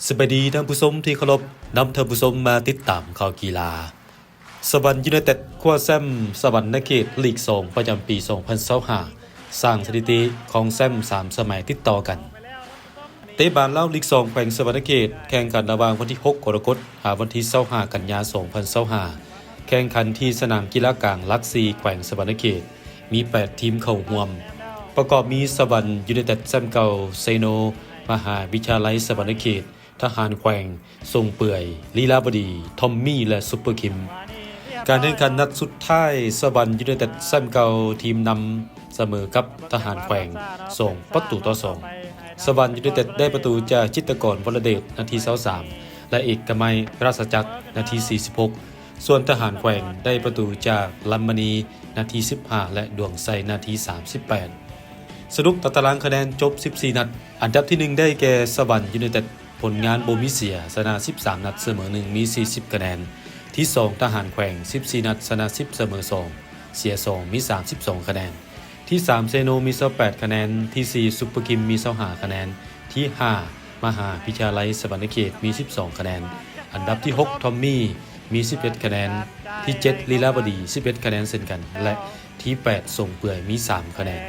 ສະບາຍດີທ່ານຜູ້ຊົມທີ່ເຄົາລົບ, ນຳທ່ານຜູ້ຊົມມາຕິດຕາມຂ່າວກິລາ. ສະຫວັນຢູໄນເຕັດຄວ້າແຊ້ມສະຫວັນນະເຂດລີກສອງປະຈຳປີສອງພັນຊາວຫ້າ ສ້າງສະຖິຕິຄອງແຊ້ມສາມສະໄໝຕິດຕໍ່ກັນ. ເຕະບານລາວລີກສອງແຂວງສະຫວັນນະເຂດ ແຂ່ງຂັນລະຫວ່າງວັນທີຫົກກໍລະກົດ ຫາວັນທີຊາວຫ້າກັນຍາສອງພັນຊາວຫ້າ ແຂ່ງຂັນທີ່ສະໜາມກິລາກາງຫຼັກສີ່ແຂວງສະຫວັນນະເຂດ. ມີແປດທີມເຂົ້າຮ່ວມ ປະກອບມີສະຫວັນຢູໄນເຕັດແຊ້ມເກົ່າ, ເຊໂນ, ມະຫາວິທະຍາໄລສະຫວັນນະເຂດ, ທະຫານແຂວງ, ຊົງເປືອຍ, ລີລາວະດີ, ທອມມີ ແລະ ຊຸບເປີຄິມ. ການແຂ່ງຂັນນັດສຸດທ້າຍ ສະຫວັນຢູໄນເຕັດແຊ້ມເກົ່າ ທີມນຳສະເໝີກັບທະຫານແຂວງສອງປະຕູຕໍ່ສອງ. ສະຫວັນຢູໄນເຕັດໄດ້ປະຕູຈາກຈິດຕະກອນ ວໍລະເດດ ນາທີຊາວສາມ ແລະ ເອກະໄມ ຣາຊະຈັກ ນາທີສີ່ສິບຫົກ. ສ່ວນທະຫານແຂວງໄດ້ປະຕູຈາກລຳມະນີ ນາທີສິບຫ້າ ແລະ ດວງໄຊ ນາທີສາມສິບແປດ. ສະຫຼຸບຕາຕະລາງຄະແນນຈົບສິບສີ່ນັດ, ອັນດັບທີໜຶ່ງໄດ້ແກ່ສະຫວັນຢູໄນເຕັດ, ຜົນງານບໍ່ມີເສຍ, ຊະນະສິບສາມນັດ, ສະເໝີໜຶ່ງ, ມີສີ່ສິບຄະແນນ. ທີສອງ ທະຫານແຂວງ, ສິບສີ່ນັດ, ຊະນະສິບ, ສະເໝີສອງ, ເສຍສອງ, ມີສາມສິບສອງຄະແນນ. ທີສາມ ເຊໂນ ມີຊາວແປດຄະແນນ, ທີສີ່ ຊຸບເປີຄິມ ມີຊາວຫ້າຄະແນນ, ທີຫ້າ ມະຫາວິທະຍາໄລສະຫວັນນະເຂດ ມີສິບສອງຄະແນນ, ອັນດັບທີຫົກ ທອມມີ ມີສິບເອັດຄະແນນ, ທີເຈັດ ລີລາວະດີ ສິບເອັດຄະແນນເຊັ່ນກັນ ແລະ ທີແປດ ຊົງເປືອຍ ມີສາມຄະແນນ.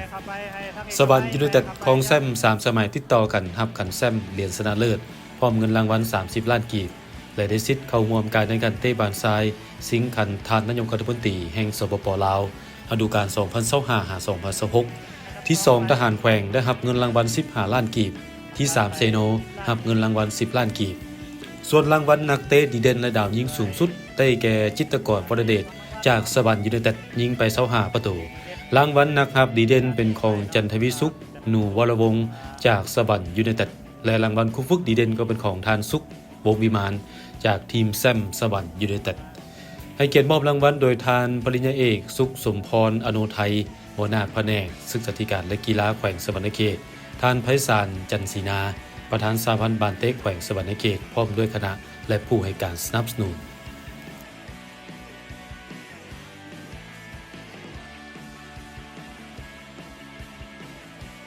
ສະຫວັນຢູໄນເຕັດຄອງແຊ້ມສາມສະໄໝຕິດຕໍ່ກັນ ຮັບຂັນແຊ້ມຫຼຽນຊະນະເລີດ ພ້ອມເງິນລາງວັນສາມສິບລ້ານກີບ ແລະ ໄດ້ສິດເຂົ້າຮ່ວມການແຂ່ງຂັນເຕະບານຊາຍຊິງຂັນທ່ານນາຍົກລັດຖະມົນຕີແຫ່ງ ສປປ ລາວ ລະດູການສອງພັນຊາວຫ້າ ຫາ ສອງພັນຊາວຫົກ. ທີສອງ ທະຫານແຂວງ ໄດ້ຮັບເງິນລາງວັນສິບຫ້າລ້ານກີບ, ທີສາມ ເຊໂນ ຮັບເງິນລາງວັນສິບລ້ານກີບ. ສ່ວນລາງວັນນັກເຕະດີເດັ່ນ ແລະ ດາວຍິງສູງສຸດ ໄດ້ແກ່ ຈິດຕະກອນ ວໍລະເດດ ຈາກສະຫວັນຢູໄນເຕັດ ຍິງໄປຊາວຫ້າປະຕູ. ລາງວັນນັກຮັບດີເດັ່ນເປັນຂອງ ຈັນທະວິສຸກ ໜູວໍລະວົງ ຈາກສະຫວັນຢູໄນເຕັດ ແລະ ລາງວັນຄູ່ຝຶກດີເດັ່ນກໍເປັນຂອງທ່ານ ສຸກ ວົງວິມານ ຈາກທີມແຊ້ມສະຫວັນຢູໄນເຕັດ. ໃຫ້ກຽດມອບລາງວັນໂດຍທ່ານ ປະລິນຍາເອກ ສຸກສົມພອນ ອະໂນໄທ ຫົວໜ້າພະແນກສຶກສາທິການ ແລະ ກິລາແຂວງສະຫວັນນະເຂດ, ທ່ານ ໄພສານ ຈັນສີນາ ປະທານສະຫະພັນບານເຕະແຂວງສະຫວັນນະເຂດ ພ້ອມດ້ວຍຄະນະ ແລະ ຜູ້ໃຫ້ການສະໜັບສະໜູນ.